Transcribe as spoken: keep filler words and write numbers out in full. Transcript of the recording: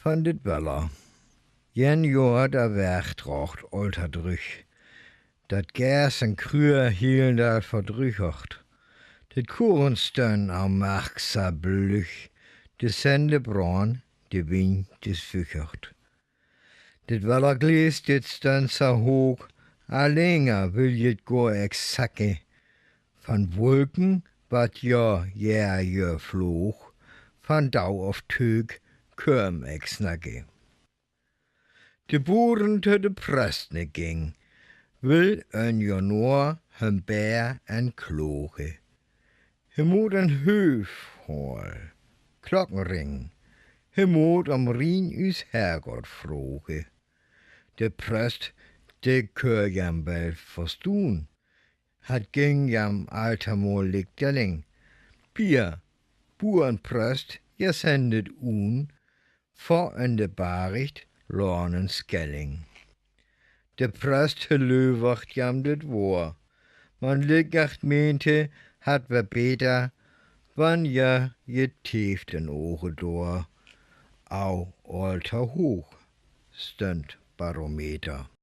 Van dit Weller. Jen Johr da Wegdracht olta drüch, dat Gäs en Krüe hielen dat verdrüchert. Dit Kurenstönn am Marksa Blüch, de Sende braun, de Wind des füchert. Dit Weller gläs, dit Stönn sa hoog, a länger will jet gor exake. Van Wulken, wat jo, ja, jo floog, van Dau of Tög, köm ek snacke. De Buren to de Pröstne ging, will en Januar hem Bär en kloge. He mot en Hööf hol, Klocken ring, he mot am Rien üs Herrgott froge. De Pröst, de kör jam bald verstun, hat ging jam altamol lik Delling. Bier, Burenpröst, je sendet un, fa en de Baricht Lornen Skelling. De Pröst he löwacht jam dit Wohr, man lik acht meente, hat wer beter, wan ja je teeft en Oge dor, au olta hoog, stönd Barometer.